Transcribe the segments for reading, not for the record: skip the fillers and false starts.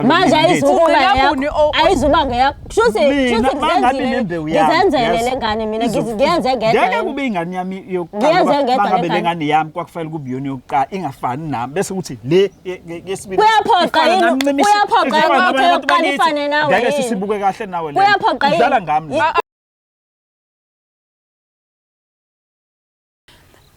Manje mina ngithi. ayizukuba Ungqinabuni ngeyakho. Ayizuba ngeyakho. Kushuthi Mina kushuthi mangabe ngizenzile. nembewu yami, Ngizenzele yes. le ngane mina Izo- ngiyenze ngedwa. Ngeke kube ingane yami yokuqala Ngiyenze ngoba ngedwa mangabe le le ngane. ngane yami kwakufanele kube iyona yokuqala ingafani nami bese kuthi le yesibili Kuyaphoqa ifana yini? nami ncimisi, Kuyaphoqa ifana yini nabanye ukuthi abantu yokuqala bakithi. ifane nawe Ngeke yini? sisibuke kahle nawe le. Kuyaphoqa yini? Udlala ngami la.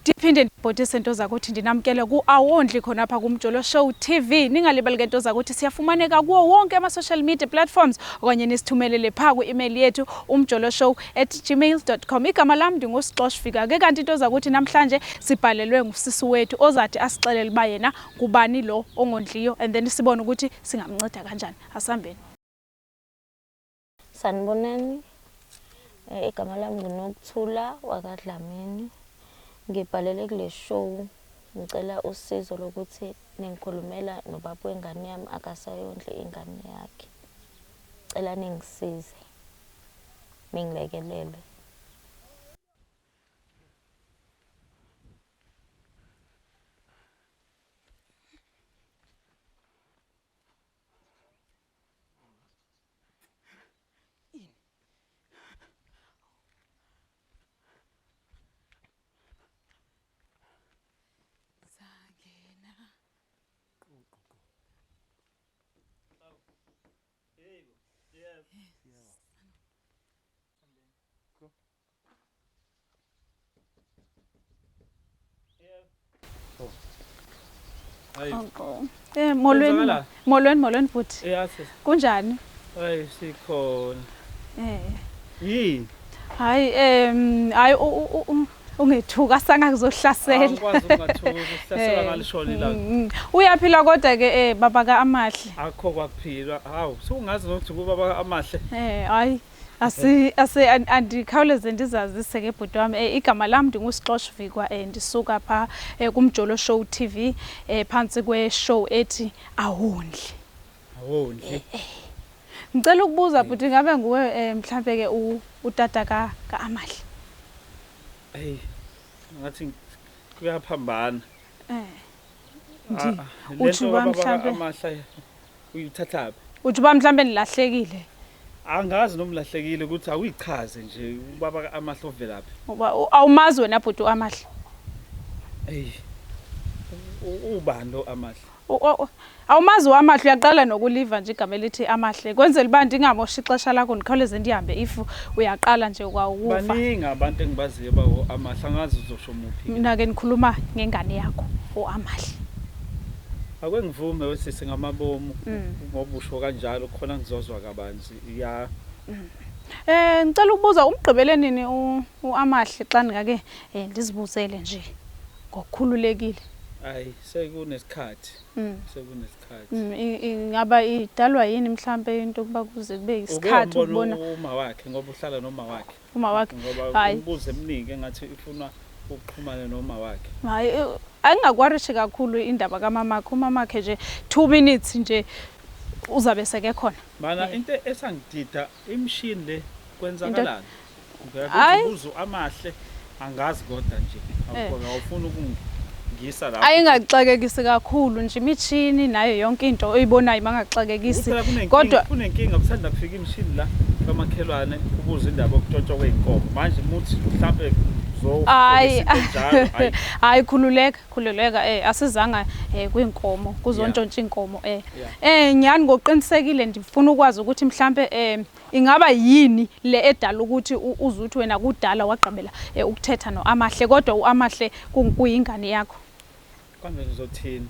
Ndiphinde ndibhodise nto zakuthi ndinamkele ku-Awondli khona apha kuMjolo Show TV. Ningalibali ke nto zakuthi siyafumaneka kuwo wonke ama-social media platforms okanye nisithumelele phaa kwi-email yethu umjoloshow@gmail.com. Igama lam ndinguSixosh Fika ke kanti into zakuthi namhlanje sibhalelwe ngusisi wethu ozathi asixelele uba yena ngubani lo ongondliyo and then sibone ukuthi singamnceda kanjani. Asihambeni. Sanibonani. Igama lami nguNokuthula wakaDlamini. Ngibhalele kule show ngicela usizo lokuthi ningikhulumela nobaba wengane yami akasayondli ingane yakhe. Cela ningisize. Ningilekelele. Uncle. Molweni. Kwenzakalani? Molweni, molweni bhuti. Yeah, sis. Kunjani? Hayi sikhona. Yini? Hayi hayi ungethuka sanga kuzohlasela. Angikwazi ukungathuki ukuhlasela ngalishona ilanga. Uyaphila kodwa ke baba ka Amahle. Akho kwakuphilwa. Hawu, sungazi nokuthi kubaba Amahle. Hayi asi andikhawuleze ndizazise ke bhuti wami. Igama lam ndinguSixosh Vikwa, ndisuka pha kuMjolo Show TV, phantsi kwe show ethi Awondli. Awondli. Ngicela ukubuza bhuti, ngabe nguwe mhlambe ke utata ka Amahle? Hey, ngathi kuyaphambana. Uthi uba mhlambe Amahle uyithathaphi? Uthi uba mhlambe nilahlekile. Angazi noma ulahlekile ukuthi awuyichaze nje ubaba Amahle ovelaphi. Uba awumazi wena bhuti uAmahle? Hey. Ubani lo Amahle? Awumazi uAmahle, uyaqala nokuliva nje igama elithi Amahle. Kwenzela uba ndingamoshi ixesha lakho ndikhawuleze ndihambe if uyaqala nje kwawukuva. Baningi abantu engibaziyo ba uAmahle, angazi uzosho muphi. Mina ke nikhuluma ngengane yakho uAmahle. Ake ngivume wesisi ngamabomu ngoba usho kanjalo khona ngizozwa kabanzi. Ya. Ngicela ukubuza umgqibele nini uAmahle xa ndingake ndizibuzele nje ngokukhululekile. Hayi sekunesikhathi. Sekunesikhathi. Ingaba idalwa yini mhlambe into kuba kuze kube isikhathi ukubona uma wakhe ngoba uhlala noma wakhe. Uma wakhe. Ngoba umbuzo eminingi engathi ifuna ukuxhumana noma wakhe. Hayi ayingakwarishi kakhulu indaba kamamakhe. Umamakhe nje 2 minutes nje uzabe seke khona. Mana into esangidida imshini le kwenzakalani? Ngiyakubuza Amahle angazi kodwa nje awufuni ukungisa lapho. Ayingaxakekisi kakhulu nje imishini nayo yonke into oyibonayo mangaxakekisi. Kodwa kunenkinga kusanda kufika imishini la kamakhelwane ubuza indaba yokuntshontsha kweyinkomo. Manje muthi mhlambe hayi hayi khululeka khululeka asizanga kwinkomo kuzontshontsha inkomo nyani ngoqinisekile ndifuna ukwazi ukuthi mhlambe ingaba yini le edala ukuthi uzuthi wena kudala wagqibela ukuthetha noAmahle kodwa uAmahle kuyingane yakho. Kambe ngizothini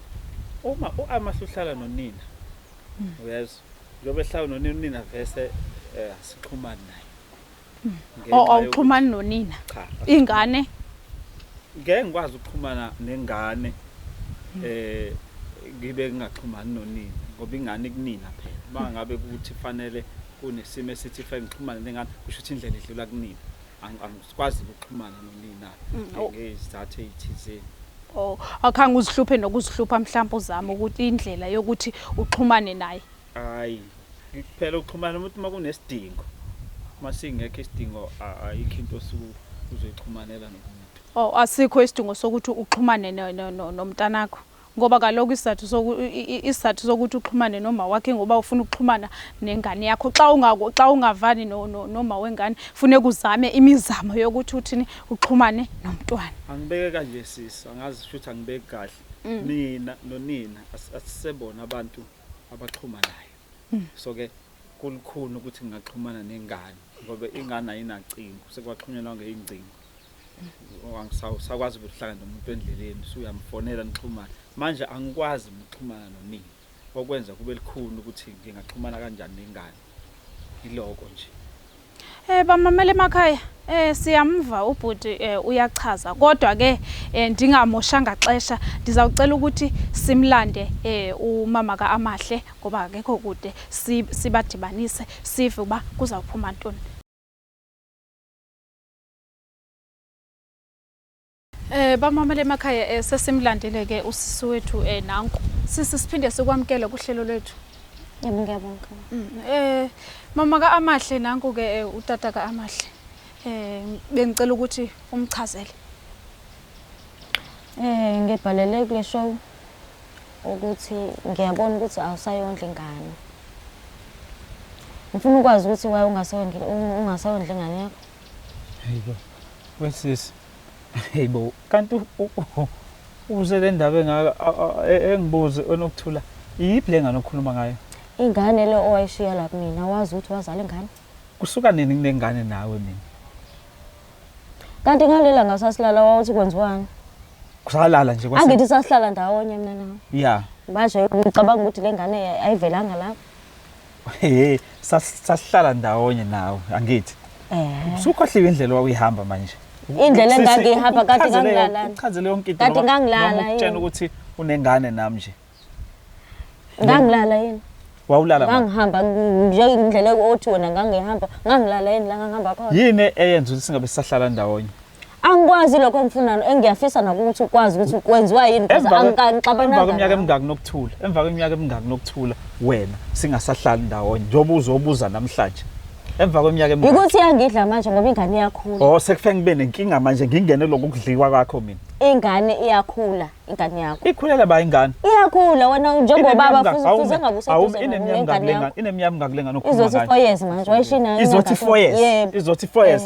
uma uAmahle uhlala nonina uyezwa njengoba ehlala nonina unina vese asixhumani naye. Awuxhumani nonina? Cha. Ingane? Ngeke ngikwazi ukuxhumana nengane ngibe ngingaxhumani nonina ngoba ingane ikunina phela. Mangabe ukuthi fanele kunesimo esithi fanele ngixhumane nengane kusho ukuthi indlela idlula kunina. Angikwazi ukuxhumana nonina ngezizathu ezithizeni. Akhange uzihluphe nokuzihlupha mhlawumbe uzame ukuthi indlela yokuthi uxhumane naye. Hayi, kuphela ukuxhumana umuntu uma kunesidingo. Uma singekho isidingo ayikho into osuke uzoyixhumanela nomuntu. Asikho isidingo sokuthi uxhumane nomntanakho. Ngoba kaloku isizathu soku isizathu sokuthi uxhumane noma wakhe ngoba ufuna ukuxhumana nengane yakho. Xa ungako xa ungavani no noma wengane funeka uzame imizamo yokuthi uthini uxhumane nomntwana. Angibeke kanje sisi, angazi shuthi angibeki kahle. Mina nonina asisebona abantu abaxhumanayo. So ke kulukhuni ukuthi ngingaxhumana nengane ngoba ingane ayinacingo, sekwaxhunyanwa ngey'ngcingo. Angisakwazi ukuhlangana nomuntu endleleni, usuyamfonela nixhumane. Manje angikwazi ukuxhumana nonina, okwenza kube lukhuni ukuthi ngingaxhumana kanjani nengane. Iloko nje. Bamamele emakhaya, siyamva ubhuti uyachaza kodwa ke ndingamoshanga xesha ndizawucela ukuthi simlande umama kaAmahle ngoba akekho kude sibadibanise sive uba kuzawuphuma ntoni. Bamamele emakhaya sesimlandile ke usisi wethu nanku. Sisi siphinde sikwamkele kuhlelo lwethu. Yebo ngiyabonga. Mama kaAmahle nanku ke utata kaAmahle. Bengicela ukuthi umchazele. Ngibhalele kule show ukuthi ngiyabona ukuthi awusayondla ingane. Ngifuna ukwazi ukuthi why ungasayondli ungasayondli ingane yakho. Hayibo. Wesisi. Hayibo, kanti uze le ndaba engaka engibuze onokuthula. Iyiphi le ngane okhuluma ngayo? Ingane le owayishiya la kumina wazi ukuthi wazala ingane. Kusuka nini kunengane nawe mina? Kanti ngalela ngasasilala wawuthi kwenziwani? Kusalala nje kwase. Angithi sasihlala ndawonye mina nawe. Yeah. Manje ngicabanga ukuthi le ngane ayivelanga lapho. Hey, sasihlala ndawonye nawe, angithi. Usukhohliwe indlela owawuyihamba manje. Indlela engangihamba kade ngangilala. Uchazele yonke into. Kade ngangilala. Ukutshela ukuthi unengane nami nje. Ngangilala yini? Wawulala ngangihamba nje indlela othi wena ngangihamba, ngangilala yini la ngangihamba khona? Yini eyenza ukuthi singabe sisahlala ndawonye? Angikwazi lokho engifuna engiyafisa nakuthi ukwazi ukuthi kwenziwa yini because angixabananga. Emva kweminyaka emingaki nokuthula, emva kweminyaka emingaki nokuthula wena singasahlali ndawonye njengoba uzobuza namhlanje. Emva kweminyaka emingaki. Ukuthi iyangidla manje ngoba ingane iyakhula. Oh sekufanele ngibe nenkinga manje ngingene lokhu kudliwa kwakho mina. Ingane iyakhula. Ingane yakho. Ikhulela ba ingane? Iyakhula wena njengobaba futhi engabe useduze nengane yakho. Ineminyaka emingaki lengane okhuluma ngayo? Izothi 4 years manje wayishina. Izothi 4 years. Izothi 4 years.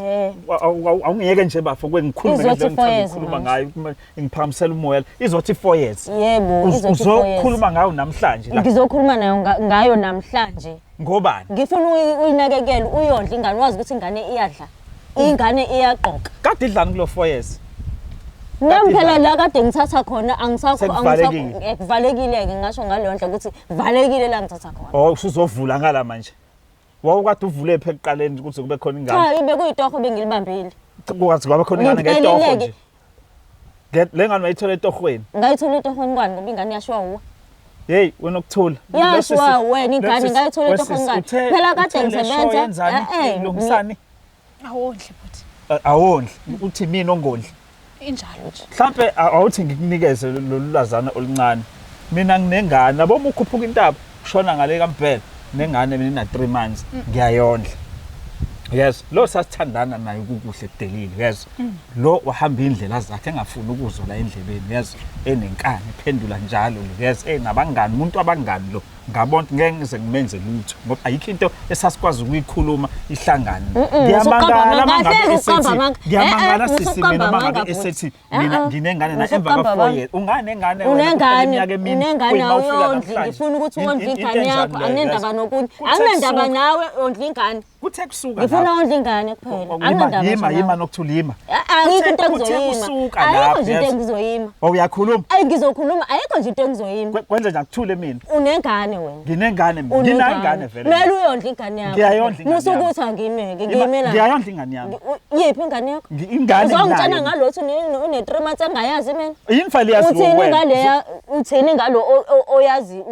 Awungiyeke nje bafo kwe ngikhulume ngendlela engikhuluma ngayo ngiphakamisela umoya. Izothi 4 years. Yebo, izothi 4 years. Uzokhuluma ngayo namhlanje la. Ngizokhuluma nayo ngayo namhlanje. Ngobani? Ngifuna uyinakekele uyondle ingane wazi ukuthi ingane iyadla. Ingane iyagqoka. Kade idlani kulo 4 years? Nami phela la kade ngithatha khona angisakho angisakho kuvalekile ke ngasho ngaleyo ndlela ukuthi valekile la ngithatha khona. Oh usuzovula ngala manje. Wawukade uvule phe ekuqaleni ukuthi kube khona ingane. Cha ibe kuyitoho bengilibambile. Kwazi kwaba khona ingane ngetoho nje. Le ngane wayithola etohweni. Ngayithola etohweni kwani ngoba ingane yashiwa uwe. Hey wena ukuthula. Yashiwa wena ingane ngayithola etohweni kwani. Phela kade ngisebenza. Lungisani. Awondli futhi. Awondli. Uthi mina ongondli. Injalo nje. Mhlambe awuthi ngikunikeze lolu lwazana oluncane. Mina nginengane yabo uma ukhuphuka intaba ushona ngale kaMbhele nengane mina ina 3 months ngiyayondla. Yes, lo sasithandana naye kukuhle kudelile, yes. Lo wahamba indlela zakhe engafuni ukuzwa la endlebeni, yes. Enenkani ephendula njalo lo, yes, enabangani, umuntu abangani lo. Ngabona ngeke ngize ngimenze lutho ngoba ayikho into esasikwazi ukuyikhuluma ihlangane. Ngiyamangala mangabe esethi ngiyamangala sisi mina mangabe esethi mina nginengane na emva ka 4 years. Unganengane wena unengane unengane awuyondli ngifuna ukuthi wondle ingane yakho anginendaba nokunye anginendaba nawe ondla ingane. Kuthe kusuka ngifuna ondla ingane kuphela anginendaba. Yima yima nokuthula yima. Ayikho into engizoyima. Ayikho nje into engizoyima. Oh uyakhuluma? Ayi ngizokhuluma ayikho nje into engizoyima. Kwenze nje akuthule mina. Unengane wena. Nginengane mina. Nginayo ingane vele. Kumele uyondle ingane yakho. Ngiyayondla ingane. Musa ukuthi angimeke ngiyimela. Ngiyayondla ingane yami. Yiphi ingane yakho? Ingane Uzongitshela ngalothi une 3 months engayazi mina. Yini file yazi wena? Uthini ngaleya uthini ngalo oyazi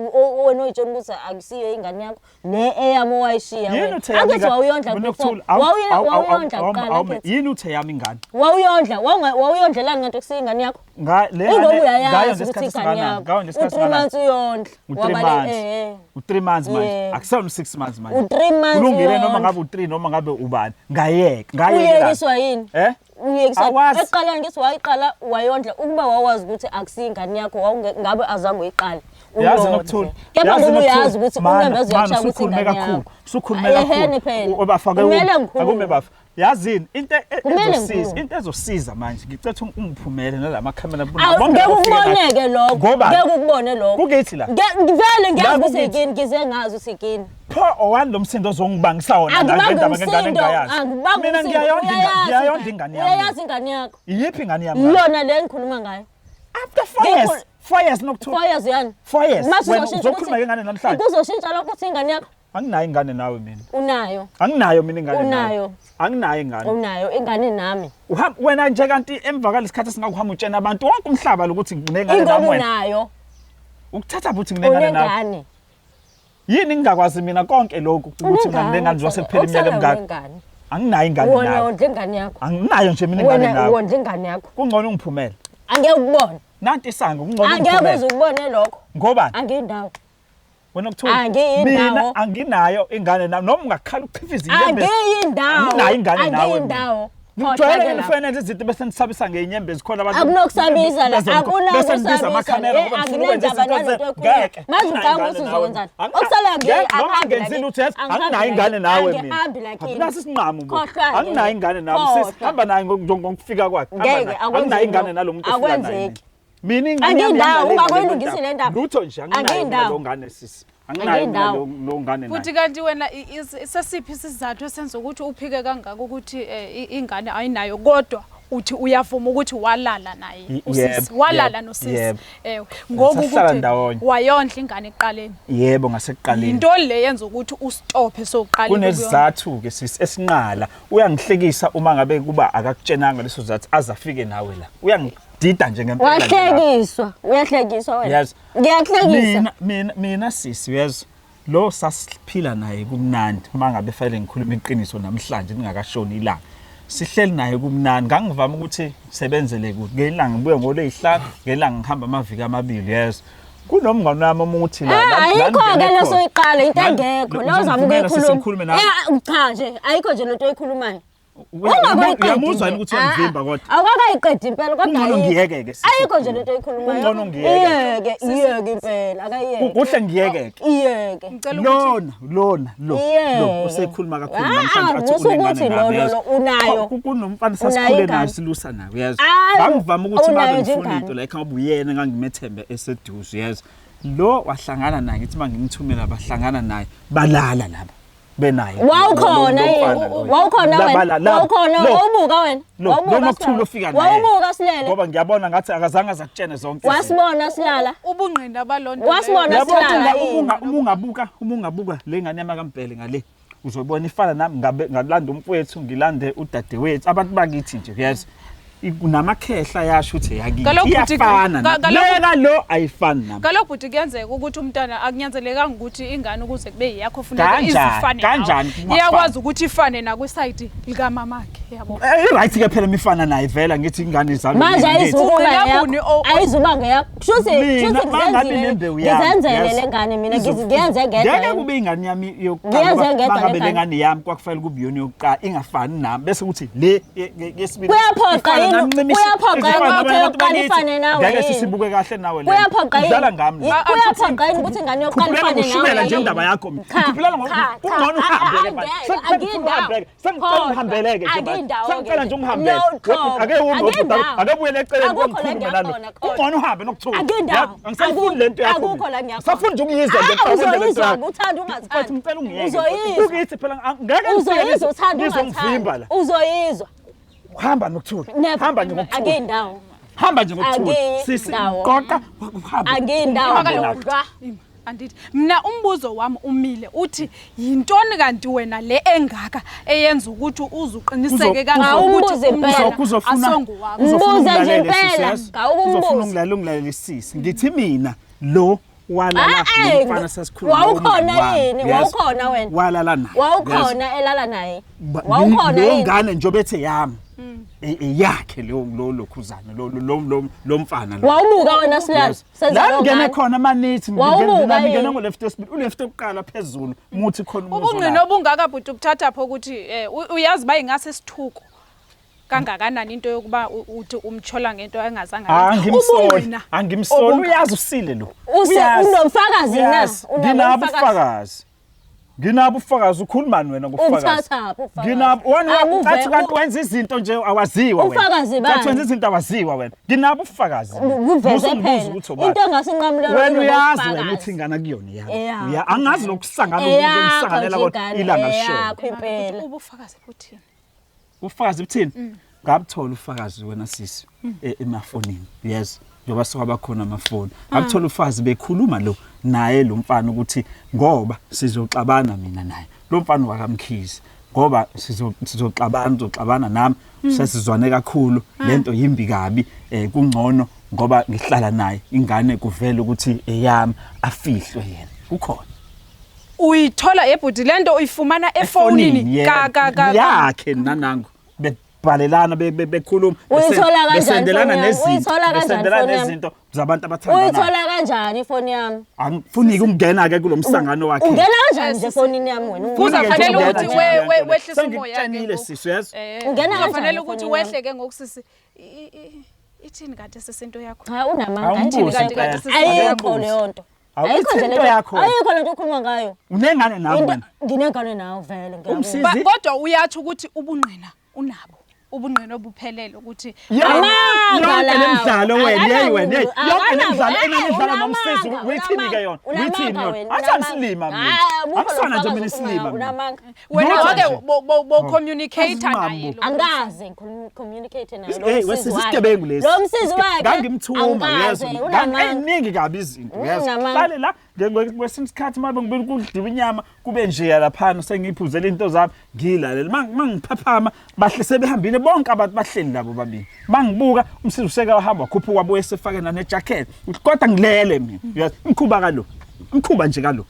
wena oyitshela ukuthi akusiyo ingane yakho. Le eyami owayishiya wena. Angithi wawuyondla before. Wawuyondla kuqala. Yini uthe yami ingane? Wawuyondla, wawuyondlelani ngento kusiyo ingane yakho? Nga le Ingoba ngane uyayazi ngayo ukuthi ngesikhathi ingane esingakanani? yakho. Ngayo ngesikhathi U-three esingakanani? months uyondla. U-3 Wabale- months. eh. U-3 months manje. Yeah. Akusona u-6 months manje. U-three months Kulungile noma uyondla. ngabe u-3 noma ngabe ubani. Ngayeka. Ngayeka. Uyekiswa yini? Eh? Uyekiswa. Awazi. Ekuqaleni ngithi wayiqala wayondla ukuba wawazi ukuthi akusiyo ingane yakho ngabe azange uyiqale. Yazi Uyondle. Nokuthula. Kepha Yazi ngoba Nokuthula. uyazi ukuthi Mana, unembeza mana, uyakushaya ukuthi usukhulume ingane kakhulu. yakho. Usukhulume Ehhene kakhulu. phela. Ubafake Kumele ngikhulume. Akume bafa. Yazini into Kumele ezosiza, ngikhulume. into ezosiza manje ngicela ukuthi ungiphumele nalama camera Awu, ngeke ukuboneke lokho. Ngoba Ngeke ukubone lokho. Kukithi la. Vele La ngiyazi ukuthi kukithi. ikini, ngize ngazi ukuthi ikini. Pho owani lo msindo ozongibangisa wona la Angibanga ngendaba ngengane umsindo, engingayazi. angibanga Mina umsindo. ngiyayondla ingane, Uyayazi ngiyayondla ingane yami. Uyayazi ingane yakho. Iyiphi ingane yami? Iyona le engikhuluma ngayo. After 4 years, Ngikho- 4 years Nokuthula. 4 years yani. 4 years. Mase Wena uzoshintsha uzokhuluma ukuthi- ngengane namhlanje. Kuzoshintsha lokho ukuthi ingane yakho Anginayo ingane nawe mina. unayo. Anginayo mina ingane nawe. Unayo. Anginayo ingane. Unayo ingane nami. Uhamba wena nje kanti emva kwalesikhathi singakuhamba utshena abantu wonke umhlaba lokuthi nginengane Ingoba nami wena. unayo. Ukuthatha futhi nginengane nawe. Unengane. Yini ngingakwazi mina konke lokhu ukuthi mina nginengane njengoba sekuphela iminyaka emingaka. Unengane. Anginayo ingane Wona nawe. wondla ingane yakho. Anginayo nje mina ingane Wena nawe. wondla ingane yakho. Kungcono ungiphumele. Angeke ukubone. Nanti isango kungcono Angeke uze ungiphumele. ukubone lokho. Ngobani? Angiyindawo. Wena Nokuthula. Angiyindawo. Mina anginayo ingane nawe noma ungakhala uchifiza inyembezi. Angiyindawo. Anginayo ingane nawe mina. Angiyindawo. Ngijwayele Khohlwa ke nifane izinto bese nisabisa ngey'nyembezi khona abantu. Akunokusabisa la, Bese nibiza amakhamera akunakusabisa. ngoba ngifuna ukwenza Anginendaba izinto nalento ekhulunywa. ngeke. Manje ucabanga ukuthi uzokwenzani? Okusala Noma angihambi ngenzile la ukuthi yazi kini. Angihambi anginayo la ingane kini. nawe mina. Angihambi la kini. Nasi isinqamu bo. Khohlwa ke. Anginayo ingane nawe sisi. Khohlwa. Hamba naye ngokufika kwakhe. Hamba Ngeke, naye. akwenzeki Anginayo ingane lokho. nalo muntu ofika naye. Akwenzeki. Mina ingane yami Angiyindawo, yangale ungakuyilungisi le ndaba. Lutho nje anginayo mina Angiyindawo. lo ngane sisi. Anginayo mina Angiyindawo. lo ngane Futhi naye. kanti wena sesiphi isizathu esenza ukuthi uphike kangaka ukuthi ingane ayinayo kodwa uthi uyavuma ukuthi walala naye usisi walala nosisi ewe ngoba Sahlala ukuthi ndawonye. wayondla ingane ekuqaleni Yebo ngasekuqaleni. into le yenza ukuthi ustophe soqala Kunesizathu ke sisi esinqala uyangihlekisa uma ngabe kuba akakutshenanga leso sizathu azafike nawe la uyangidida nje ngempela nje lapha. Wahlekiswa. Uyahlekiswa wena. Yes. Ngiyakuhlekisa. Mina sisi uyezwa lo sasiphila naye kumnandi uma ngabe fanele ngikhuluma iqiniso namhlanje ningakashoni ilanga sihleli naye kumnandi ngangivama ukuthi sebenzele kude ngelanga ngibuye ngolwey'hlanu ngelanga ngihamba amaviki amabili yezwa kunomngane wami omuthi la Ayikho-ke leso oyiqala into Lani- engekho la uzama uzongivumela sisi ukuyikhuluma. ngikhulume nawe? Cha nje ayikho nje lento oyikhulumayo. Ungakayiqedi Uyamuzwa nje. yini ukuthi uyangivimba kodwa? Awukakayiqedi impela kodwa Kungcono ayikho. ngiyeke-ke sisi. Ayikho nje lento oyikhulumayo. Kungcono ngiyeke. Iyeke, iyeke impela, akayiyeke. Kuhle ngiyeke-ke. Iyeke. Ngicela ukuthi Lona lo Iyeke. lo usekhuluma kakhulu Ah, namhlanje athi musa unengane ukuthi nami, lo, lo, uyezwa. lo, unayo. Kunomfana Unayo sasikhule naye ingane. silusa naye uyezwa. Ayi, Ngangivama ukuthi unayo babe nje ngifuna ingane. into like ngoba uyena engangimethembe eseduze uyezwa. Lo wahlangana naye ngithi mangimthumela bahlangana naye balala laba benaye. Wawukhona Lo yini? mfana loyo. Wawukhona La- wena? bala- la- Wawukhona lo. wawubuka wena? Lo Wawubuka lo Nokuthula silala? ofika naye. Wawubuka silele? Ngoba ngiyabona ngathi akazange azakutshene zonke. izinto. Wasibona silala? ubungqina balonto Wasibona Yabo silala yini? uma ungabuka le ngane yami kaMbhele ngale uzobona ifana nami ngabe ngalanda umfowethu ngilande udadewethu abantu bakithi nje uyezwa namakhehla yasho ukuthi yakithi Kaloku bhuti, iyafana lena lo ayifani nami. Kaloku bhuti kuyenzeka ukuthi umntana akunyanzelekanga ukuthi ingane ukuze kube yiyakho funeka Kanjani? izifane nawe. Kanjani kungafani? Iyakwazi ukuthi ifane nakwisayidi likamamakhe yabo. I-right ke phela imifana naye vela ngithi ingane izalwe Manje mina ngithi. ayizukuba Ugcina ngeyakho. buni Ayizuba ngeyakho. Kushuthi Mina kushuthi mangabe nembewu yami ngizenzele yes. le ngane mina ngiyenze ngedwa. Ngeke kube ingane yami yokuqala Ngiyenze ngoba ngedwa mangabe le le ngane. ngane yami kwakufanele kube iyona yokuqala ingafani nami bese kuthi le yesibili Kuyaphoqa ifana yini? nami ncimisi, Kuyaphoqa ifana yini nabanye ukuthi abantu yokuqala bakithi. ifane nawe Ngeke yini? sisibuke kahle nawe le. Kuyaphoqa yini? Udlala ngami la. Kuyaphoqa yini ukuthi ingane yokuqala Khuphulela ifane nawe? ngoshukela nje yini? indaba yakho mina. Cha, Khuphulela ngo cha, cha. kungcono uhambe ke manje. Angeke, angiyindawo. Sengicela ungihambeleke nje manje. Angiyindawo ke Sengicela nje nje. ungihambele. No, qhobo. Ake ume Angiyindawo. ake buyele eceleni Akukho la kongikhulume ngiyakhona, nalo. khona. Kungcono uhambe nokuthula. Angiyindawo. Angisayifuni lento yakho. Akukho la ngiyakhona. Safuna nje ukuyizwa nje Ah, qha lento uzoyizwa yakho. uthanda ungathandi. Mfethu ngicela ungiyeke. Uzoyizwa. Kukithi phela ngeke Uzoyizwa uthanda ngizongivimba ungathandi. la. Uzoyizwa. Hamba nokuthula. Never. Hamba nje ngokuthula. Angiyindawo. Hamba nje ngokuthula. Sisi Angiyindawo. qoqa uhambe. Angiyindawo. Uhambe nakho. Dlwa. Andithi mina umbuzo wami umile uthi yintoni kanti wena le engaka eyenza ukuthi uzuqiniseke kangaka ukuthi Awumbuze impela. umntwana Uzofuna asongowakho. uzofuna Mbuze nje ungilalele, impela, sisi, yes? ngawukumbuza. Uzofuna ungilalele ungilalele Ngithi mina lo walala Ah, eh, nomfana sasikhuluma wawukhona umngani wami, yini? yes? Wawukhona wena? Walala naye. Yes. Wawukhona elala naye? Wawukhona Leyo yini? ngane njengoba ethe yami. Eyakhe lo lo lokhuzana lo lo lo lo mfana lo. Wawubuka wena Silalo Yes. senza La leyo ngene ngane. khona manithi Wawubuka ngene yini? ngo left esibili uleft oqala phezulu muthi khona umuzi Ubungqina olapha. obungaka bhuti ubuthatha pho ukuthi uyazi uba ingase sithuko kangakanani into yokuba uthi umtshola ngento engazange ayenze. Angimsoli, Ubungqina angimsoli obungaka. uyazi usile lo. Use- Uyazi. unomfakazi na? Uyazi. Unabo Nginabo ubufakazi? ubufakazi. Nginabo ubufakazi ukhulumani wena ngobufakazi. Ubuthathaphi ubufakazi? Nginabo wena Abuve- ucathi kanti wenza izinto nje awaziwa wena. Ubufakazi bani? Cathi wenza izinto awaziwa wena. Nginabo ubufakazi. Kuveze Musa ungibuza phela ukuthi ubani. into engasinqamulela Wena uyazi wena ukuthi ingane kuyona Eyakho. yami. Uya angazi lokusangana Eyakho ukusanganela nje kodwa ingane, ilanga lishona. eyakho impela. Ubufakazi buthini? Ubufakazi buthini? Ngabuthola ubufakazi wena sisi emafonini. Yes. Njengoba sekwaba khona amafoni. Ngabuthola ubufakazi bekhuluma lo naye lo mfana ukuthi ngoba sizoxabana mina naye. Lo mfana wakaMkhize ngoba sizoxabana uzoxabana nami sesizwane kakhulu lento yimbi kabi kungcono ngoba ngihlala naye ingane kuvele ukuthi eyami afihlwe yena. Kukhona. Uyithola ebhuti lento uyifumana efonini yebo. ka ka ka yakhe nanangu bebhalelana bekhuluma Uyithola kanjani besendelana ifoni yami? nezinto Uyithola kanjani besendelana ifoni yami? nezinto zabantu abathandanayo. Uyithola kanjani ifoni yami? Angifuni ukungena ke kulomsangano wakhe. Ungena kanjani nje efonini yami wena? Kuza Ungena fanele kanjani? ukuthi wehlise umoya ke Sengikutshenile ngoku. sisi uyezwa? Ungena kanjani Kufanele ukuthi efonini wehle ke ngoku sisi. Ithini kanti sisi into yakho? Cha unamanga. Awumbuzi Ayikho impela. kanti ayikho Awumbuzi. leyo nto. Awuthi Ayikho nje into lento. yakho. Ayikho lento okhuluma ngayo. Unengane nawe Into wena. nginengane nawe vele ngiyabona. Umsizi. Kodwa uyatsho ukuthi ubungqina unabo. Ubungqina obuphelele ukuthi Amanga Yonke le lawo. midlalo wena yeyi wena yeyi. Yonke le Akanabo- midlalo enanidlala unamanga, nomsizi uyithini ke yona? unamanga Uyithini yona? wena, Athi unamanga. angisilima mina. Hayi, abukho Angisona nje lobufakazi mina okhuluma isilima ngawo, mina. unamanga. wena Lutho wake nje. bo communicate naye Asimambo. lo. Angikaze communicate naye lo Hey, msizi wesisi wakhe. isigebengu lesi. Lo msizi wakhe. Ngangimthuma angikaze, uyezwa. unamanga. Nganginingi kabi izinto uyezwa. Unamanga. Hlale la kwesinye isikhathi uma ngibona kudliwa inyama kube nje laphana sengiyiphuzela into zami ngiyilalele. Mangiphaphama bahle sebehambile bonke abantu bahleli labo babili. Mangibuka umsizi useke wahamba wakhuphuka wabuye sefake nane jacket. Kodwa ngilele mina. Uyezwa imkhuba kalo. Imkhuba nje kalo.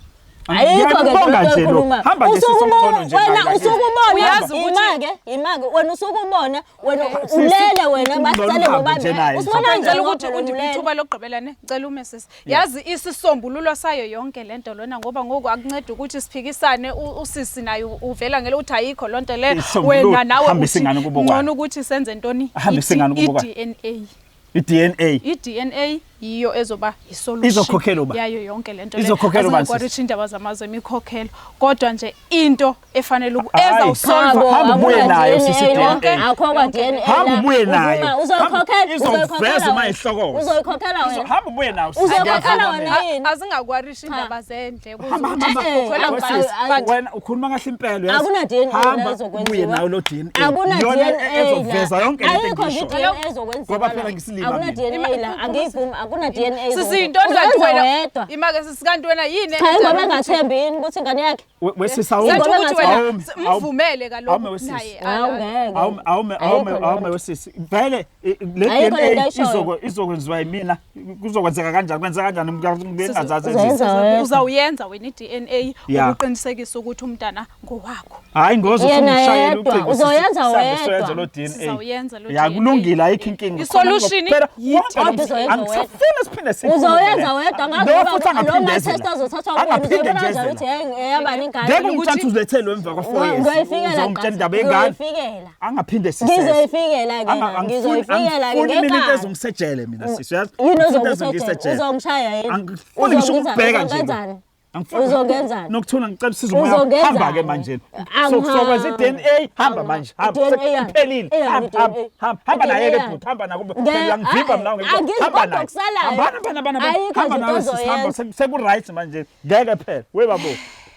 Ayikho ke Ngiyakubonga lento nje lo. oyikhulumayo. Hamba nje Usuke sisomqondo ubona- nje. wena la- usuke ubona Uyazi ukuthi- imake imake wena usuke ubona wena Sisi, ulele wena ungcono basale uhambe nje bobabili naye nje. usibona Ngicela kanjani ukuthi ngoba undiphe ulele? ithuba lokugqibela ne. Ngicela ume sisi. Yazi isisombululo sayo yonke lento lona ngoba ngoku akunceda ukuthi siphikisane usisi naye uvela ngelo uthi ayikho lonto le Isisombululo, wena nawe hambisa uthi ingane kubo kwayo. ngcono ukuthi senze ntoni? Hambisa ingane kubo kwayo. I-DNA. I-DNA. I-DNA yiyo ezoba isolution Izokhokhelwa ubani? yayo yonke lento le. Izokhokhelwa ubani, Asingakwari sisi? indaba zamazwe imikhokhelo kodwa nje into efanele Hayi. ezawusolva Cha bo, Hamba ubuye akuna nayo, DNA sisi, la. DNA. Akho kwa DNA Hamba la. ubuye nayo. Uzuma, Uzoyikhokhela, Hamba- izokuveza uzoyikhokhela uma wena. ihlokoza. Uzoyikhokhela wena. Hamba ubuye nayo. sisi. Uzokhokhela Ngiyavuma wena mina. yini? Azingakwarishi indaba zendle Hamba, hamba, hamba. Eh, Wesisi, ayi- wena ukhuluma kahle impela uyazi. Akuna DNA la Hamba ezokwenziwa. ubuye nayo lo DNA. Akuna Iyona DNA la. ezoveza yonke lento Ayikho nje engiyishoyo. i-DNA ezokwenziwa Ngoba phela la. ngisilima Akuna mina. DNA la. Angiyivumi, akuna DNA Sisi ezokwenziwa. yintoni kanti Uzoyenza wena? wedwa. Imake sisi kanti wena yini? Cha ingoba engathembi yini ukuthi ingane yakhe. Wesisi Sentsho awume. Ingoba ukuthi wena Awume, awume. mvumele Awume kaloku wesisi. naye. Hawu ngeke. Awume awume Ayikho awume leyo awume nto. wesisi. Vele le Ayikho lento DNA ayishoyo. izokwenziwa yimina. Kuzokwenzeka kanjani? Kwenzeka kanjani? Ngingazazi Uzoyenza izinto. wedwa. Uzawuyenza wena i-DNA Yeah. ukuqinisekisa ukuthi umntana ngowakho. Hayi ngoze Yena usungishayela yedwa, ucingo. uzoyenza Sihambe wedwa. siyoyenza lo DNA. Sizawuyenza lo Ya DNA. kulungile ayikho inkinga. I-solution Phela yi- wonke lo Kodwa uzoyenza wedwa. Angisafuni siphinde sikhulume Uzoyenza le. wedwa Lo ngazi futhi lo angaphinde ma-test eze la. azothathwa kuwena Angaphinde uzoyibona nje eze kanjani la. ukuthi eyabani ingane. Ngeke ungithathe uzilethele emva kwa-4 years. Ngizoyifikela Uzongitshela indaba yengane. Ngizoyifikela. Angaphinde siseze. Ngizoyifikela ke na, ngizoyifikela ke Angifuni mina into ngenkani. ezongisejele mina sisi uyazi. Yini Angifuni into ozongisejela? ezongisejele. Uzongishaya yini? Angifuni ngisho ukubheka nje. Uzongenzani? Angifuni Uzongenzani? Nokuthula ngicela usizo moya. Uzongenzani? Hamba ke manje. So Angihambi. sokwenza i-DNA hamba manje. Hamba. I-DNA yani? Iphelile. Eyani Hamba hamba i-DNA? hamba. Hamba naye ke I-DNA bhuti hamba nako. Nge- Ngiyangivimba mina Ayi, angizi Hamba kodwa naye. okusalayo. Hamba hamba hamba hamba. Ayikho Hamba nje nawe into sisi hamba. ozoyenza. Seku right manje. Ngeke phela. We babo.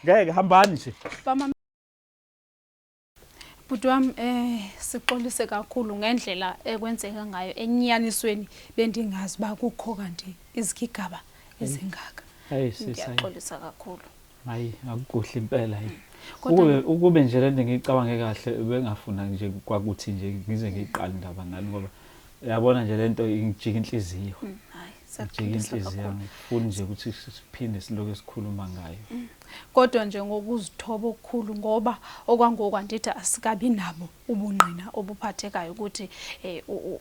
Ngeke hambani nje. Bama Bhuti wami sixolise kakhulu ngendlela ekwenzeka ngayo enyanisweni bendingazi ba kukho kanti izigigaba ezingaka. Hayi sisi hayi. Ngiyaxolisa kakhulu. Hayi akukuhle impela hayi. Kodwa Ukube nje lento ngiyicabange kahle bengafuna nje kwakuthi nje ngize ngiyiqale indaba nani ngoba yabona nje lento ingijika inhliziyo. Hayi Siyaxolisa inhliziyo kakhulu. yami ngifuni nje ukuthi siphinde siloke sikhuluma ngayo. Kodwa nje ngokuzithoba okukhulu ngoba okwangoku andithi asikabi nabo ubungqina obuphathekayo ukuthi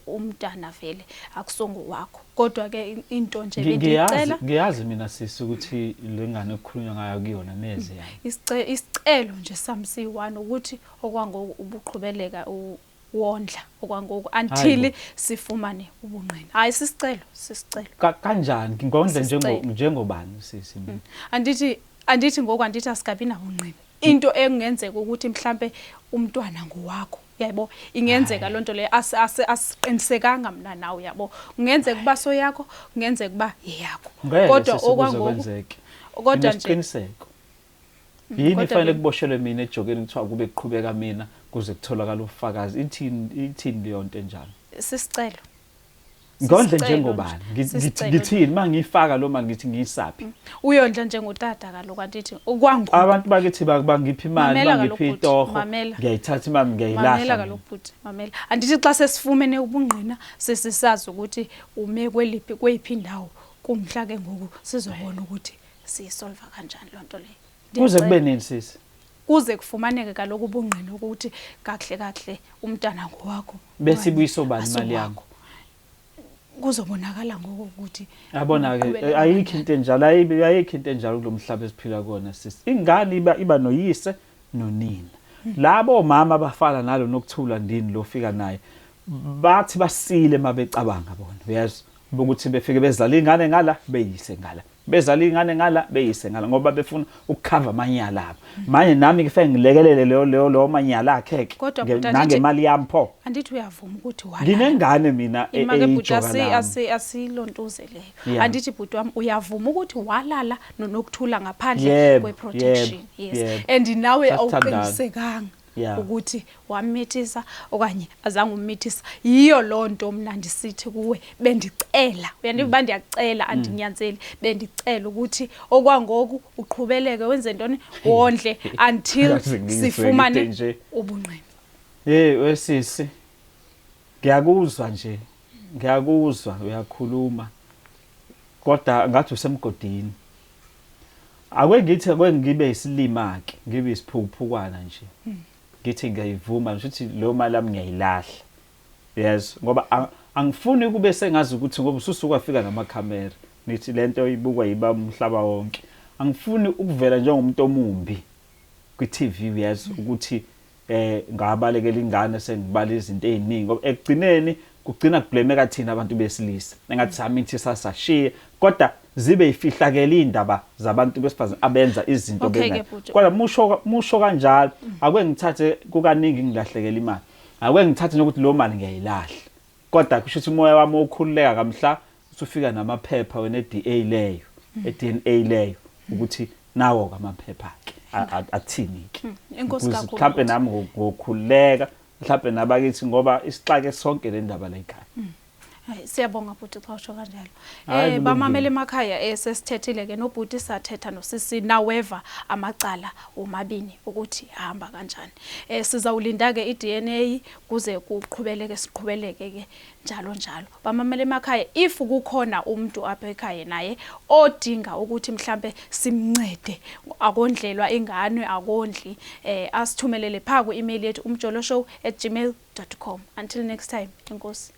umntana vele akusongowakho. Kodwa ke into nje bendiyicela Ngiyazi mina sisi ukuthi le ngane okukhulunywa ngayo kuyona neze yami. Isicelo nje sami siyi-one ukuthi okwangoku ubuqhubeleka wondla okwangoku until sifumane ubungqina. Hayi sisicelo, sisicelo. Kanjani ngondle njengobani sisi mina? Andithi ngoku andithi asikabi nabungqina. Into engenzeka ukuthi mhlambe umntwana ngowakho. Yabo, ingenzeka lonto leyo asiqinisekanga mina nawe yabo. Kungenzeka kuba soyakho, kungenzeka kuba yeyakho. Kodwa okwangoku kodwa nje isiqiniseko. Yini ifanele kuboshelwe mina ejokeni kuthiwa kube kuqhubeka mina kuze kutholakala ubufakazi. Ithini leyo nto enjalo? Sisicelo. Ngondle njengobani? Ngithini mangiyifaka lo mali ngithi ngiyisaphi? Uyondla njengotata kaloku andithi okwangoku. Abantu bakithi bangipha imali bangipha itoho. Ngiyayithatha imali ngiyayilahla. Mamela kaloku bhuti, mamela. Andithi xa sesifumene ubungqina sesisazi ukuthi ume kweliphi kweyiphi indawo kumhla ke ngoku sizobona ukuthi siyisolva kanjani lonto leyo. Kuze kube nini sisi? Kuze kufumaneke kaloku ubungqina ukuthi kakuhle kakuhle umntana ngowakho. Bese ibuyiswa ubani imali yami? Kuzobonakala ngoko ukuthi yabona ke ayikho into enjalo ayikho into enjalo kulomhlaba esiphila kuwona sisi. Ingane iba noyise nonina. Labo mama abafana nalo Nokuthula ndini lofika naye bathi basile mabecabanga bona uyezwa ukuthi befike bezala ingane ngala beyise ngala. Bezala ingane ngala beyise ngala ngoba befuna ukukhava amanyala abo. Manje nami kufanele ngilekelele leyo leyo leyo manyala akhe ke nangemali yami pho. Andithi uyavuma ukuthi wala. Nginengane mina eyijoka lami. Asi asilontuze leyo. Andithi bhuti wami uyavuma ukuthi walala noNokuthula ngaphandle kwe protection. Yes. And nawe awuqinisekanga. Yeah. Ukuthi wammithisa okanye azange ummithisa. Yiyo loo nto mna ndisithi kuwe bendicela, uyandiva uba ndiyakucela andinyanzeli, bendicela ukuthi okwangoku uqhubeleke wenze ntoni, wondle until Yazi ngizwe sifumane ngide nje. ubungqina. Hey wesisi ngiyakuzwa nje ngiyakuzwa uyakhuluma kodwa ngathi usemgodini. Ake ngithi ake ngibe isilima ke, ngibe isiphukuphukwana nje. Ngithi ngiyayivuma nje ukuthi leyo mali yami ngiyayilahla. Yes, ngoba angifuni kube sengazi ukuthi ngoba ususuka wafika namakhamera. Nithi lento ibukwa yiba umhlaba wonke. Angifuni ukuvela njengomuntu omumbi kwi-TV uyezwa ukuthi ngabalekela ingane sengibala izinto eziningi ngoba ekugcineni kugcina kublemeka thina abantu besilisa engathi samithi sasashiye kodwa zibe ifihlakele indaba zabantu besifazane abenza izinto Okay, bengayi ke bhuti. kodwa musho kanjalo ake ngithathe kukaningi ngilahlekela imali ake ngithathe nokuthi lo mali ngiyayilahla kodwa kusho ukuthi umoya wami ukhululeka kamhla usufika namaphepha wena e-DA leyo e-DNA leyo ukuthi nawo ke amaphepha ke athini ke Inkosi Ukuze kakhulu mhlampe bhuti. nami ngokukhululeka mhlampe nabakithi ngoba isixake sonke le ndaba la ekhaya. Hayi siyabonga bhuti xa usho kanjalo. Hhayi, kulungile. Bamamele emakhaya sesithethile ke nobhuti sathetha nosisi naweva amacala omabini ukuthi ahamba kanjani. Sizawulinda ke iDNA kuze kuqhubeleke siqhubeleke ke njalo njalo. Bamamele emakhaya if kukhona umuntu apha ekhaya naye odinga ukuthi mhlambe simncede akondlelwa ingane akondli asithumelele pha ku email yethu umjoloshow@gmail.com. Until next time, enkosi.